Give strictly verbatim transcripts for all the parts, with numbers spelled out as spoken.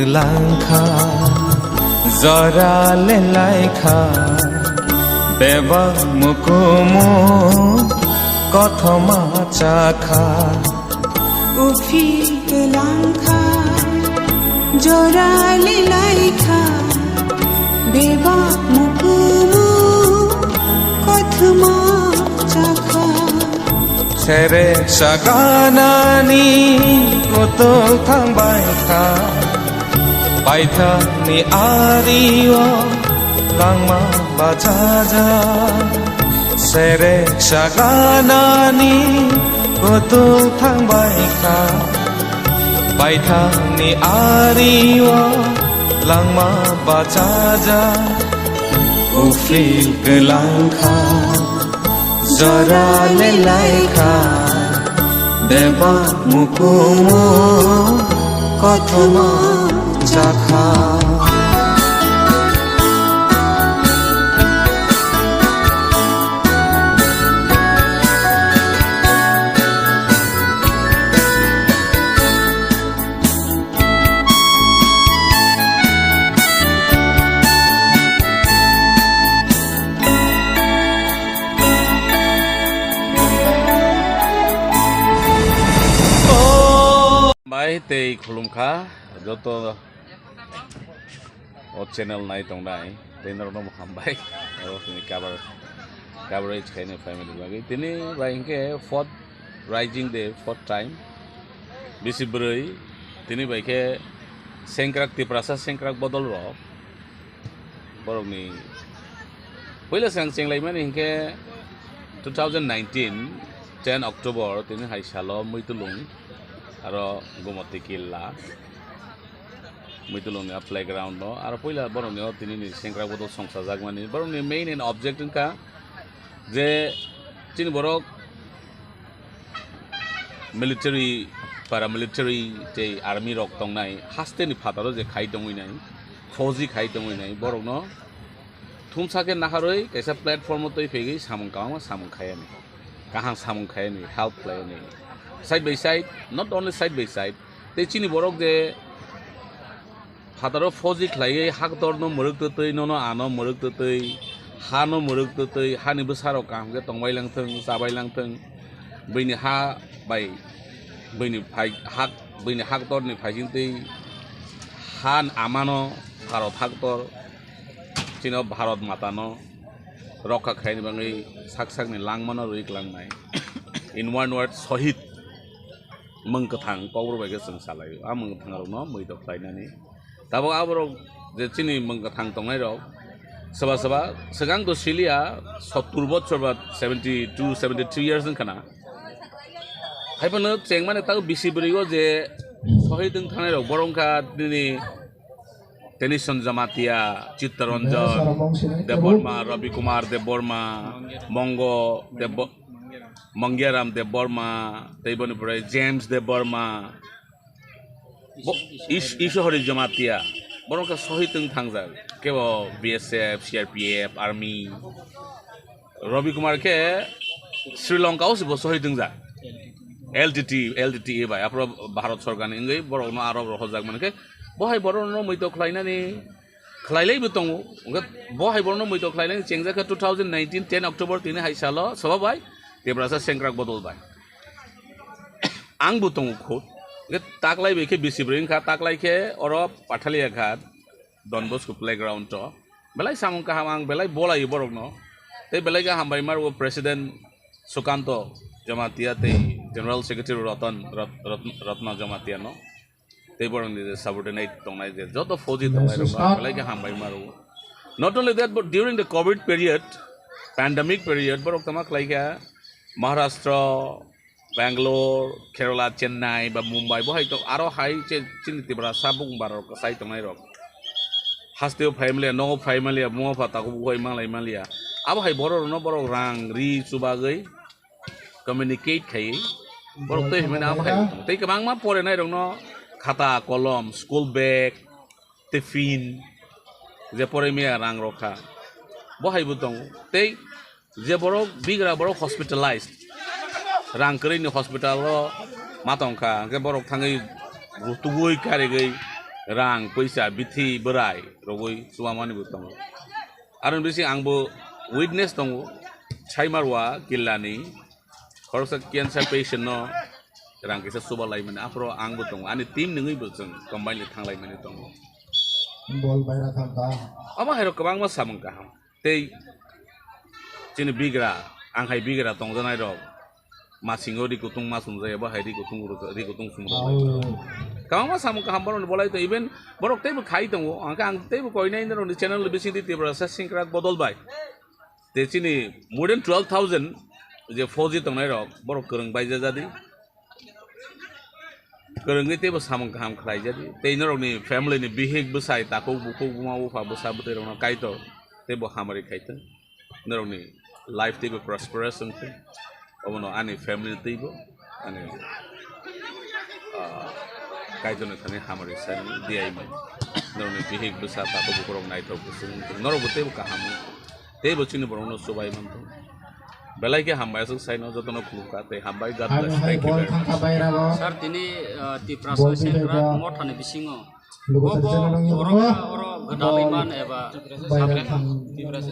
Langkha, jora le laikha, bebak mukumu kothoma chakha. Uphil langkha, jora le laikha, bebak mukumu kothoma chakha. Sere saganani kutung thangbai kha, paithakni ario langma bachaja. Sere saganani kutung thangbai kha, paithakni ario langma bachaja. Uphil langkha, jora le laikha, bebak mukumu kothoma chakha. Bai tei khulumkha joto o channel nai tongnai tei norokno bo hambai. Oro tini cover, coverage khaina family bagwi. Tini bai hinkhe fourth rising day, fourth time. Bisi bwrwi tini bai khe sengkrak Tiprasa sengkrak bodol rok. Borokni puila swkang chenglaimani hinkhe two thousand nineteen ten October tini hai salo Muitulung aro Gomoti Killa. Muitulungni a playground no, aro puila borokni o tinini sengkrak bodol songchajakmani, borokni main and object wngkha je chini borok military, paramilitary tei army rok tongnai hasteni phataro je khai tongwi nai, fauji khai tongwi nai, borokno thumsa khe naharwi kaisa platform o twi phegwi samung kwbangma samung khaiyani, kaham samung khaiyani, help khlaiyani, side by side, not only side by side, tei chini borok je phataro fauji khlaiwi haktorno mwrwk twtwi, nono ano mwrwk twtwi, hano mwrwk twtwi, hani bwsarok kaham khe tongbai langthwng, chabai langthwng, buini ha bai buini phai-, hak, buini haktorni phaisingtwi ha amano Bharat haktor, chini Bharat matano rokha khlaini bagwi sak sakni langmano rwi klangnai. In one word, Sohid. Mwng kwthang kokborok bai khe chwng salai o. A mwng kwthang rokno muitok khlainani. Tabuk aborok je chini mwng kwthang tongnai rok, soba soba swkang to siliya, sottur bochor ba seventy two, seventy three years wngkha na. Haiphano chengmani tabuk bisi bwrwi o je sohid wng thangnai rok, borok wngkha nini Tenison Jamatia, Chittaranjan Debbarma, Ravi Kumar Debbarma, Mongo Debbo-, Mangiaram Debbarma, tei boni pore James Debbarma, bo-, Is-, Isohori Jamatia, borok wngkha sohid wng thangjak, kebo B S F, C R P F, Army. Ravi Kumar khe Sri Lanka o se bo sohid wngjak. L T T, L T T E bai, aphuru Bharat Sorkar ni wngwi borok no aro rohorjak mankhe, bo hai borok no muitok khlainani khlailai bo tongo. Hwnkhe bo hai borok no muitok khlainani chengjak kha two thousand nineteen ten October tini hai salo soba bai Tiprasa Sengkrak Bodol bai. Ang bo tongo khud. Hwnkhe taklai bai khe bisi bwrwi wngkha, taklai khe oro Pathalia Ghat. Don Bosco Playground o belai samung kaham, ang belai bolai borokno, tei belai khe hambai maro President Sukanto Jamatia tei General Secretary Ratan, Rat-, Rat-, Ratna Jamatia no, tei borokni je subordinate tongnai je joto fauji tongnai rokno belai khe hambai maro. Not only that, but during the covid period, pandemic period, borok tama khlai kha Maharashtra, Bangalore, Kerala, Chennai ba Mumbai, bo hai to aro hai che chini Tiprasa bukung bara rok kwchai tongnai rok. Hasteo phai manliya, nogo phai manliya, buma pha takhuk bo hai manlai manliya. Abo hai borok rokno borok rang ri chubagwi communicate khaiwi borok tei hwnmani abo hai tei kwbangma porenai rokno khata, kolom, school bag, tiffin, je poroi maya rang rok kha. Bo hai bo tongo. Tei je borok bigra borok hospitalized, rang kwrwi ni hospital o ma tong kha, hwnkhe borok thangwi tubui karigwi rang, poisa, bithi, bwrai rogwi chubamani bo tongo. Aroni bising ang bo witness tongo, Saimarwa killani khoroksa cancer patient no rang kisa chuba laimani, aphuru ang bo tongo, ani team nungwi bo chwng combine le thang laimani tongo. Bol baira thang ta. Omo hairok kwbangma samung kaham. Tei chini bigra, ang hai bigra tongjanai rok, masingo ri kutung ma sumjaya, bo hai ri kutung ro-, ri kutung sumrok. Kwbangma samung kaham borokni bolai to, even borok teibo khai tongo, hwnkhe ang teibo koinai norokni channel bisingtwi Tiprasa sengkrak bodol bai. Tei chini more than twelve thousand je fauji tongnai rok, borok kwrwng bai jajadi. Kwrwngwi teibo samung kaham khlaijadi. Tei norokni family ni bihik bwsai, takhuk bukhuk, buma bupha, bwsa bwtwi rokno Kaitor teibo hamari khaithwng. Norokni life teibo prosperous wngthwng. Obono ani family ni teibo ani, ah, Kaitorni thani hamari sai diyaimani. Norokni bihik bwsa, takhuk bukhuk rok naithok bwswk wngthwng. Norokbo teibo kaham wngthwng. Teibo chini borokno chubai mantong. Belai khe hambai aswk saino jotono khulumkha tei hambai, God bless. Thank you very much. Sir, tini, uh, Tiprasa sengkrak mothani bisingo bobo borok oro gwdalwi man eba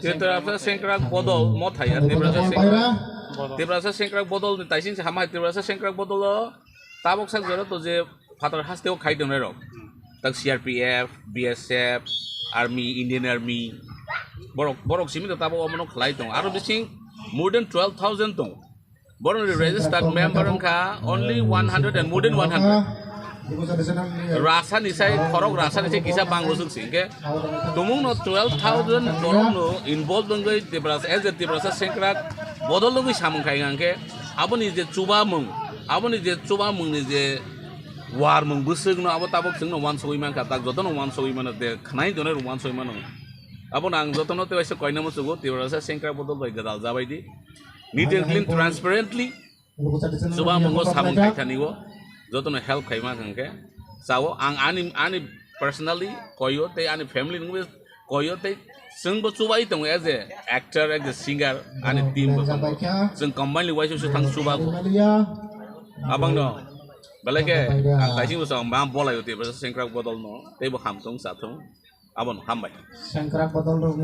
Tiprasa sengkrak bodol motha ya, Tiprasa sengkrak, Tiprasa sengkrak bodol ni taising se hambai, Tiprasa sengkrak bodol o tabok sak jora to je phatar hasteo khai tongnai rok. Tak C R P F, B S F, Army, Indian Army. Borok, borok simi to tabok omono khlai tongo. Aro bising more than twelve thousand tongo. Borokni registered member wngkha only one hundred and more than one hundred. Rasa ni sai, khorok rasa ni sai kisa bang usuk si. Hingke tumung no twelve thousand borok no involve wngwi Tiprasa, as a Tiprasa sengkrak bodol wngwi samung khai hingke aboni je chuba mung, aboni je chuba mung ni je Warmung bwswkno abo tabok chwngno uansugwi mankha, tak jotono uansugwi mano, de khwnai tonwi rok uansugwi mano. Abono ang jotono tei waisa koina muchungo, Tiprasa sengkrak bodol bai gwdal jabai di. Neat and clean, transparently chubamungo samung khaithani o jotono help khaima hwnkhe chao. Ang ani, ani personally koio tei ani family nungwi koyo tei chwngbo chubai tongo as a actor, as a singer, ani team bo tongo. Chwng combine ni waisa se thang chubago. Abangno belai khe ang kaising bo chong ma bolai o Tiprasa sengkrak bodol no tei bo hamthung chathung abono hambai. Sengkrak bodol rok ni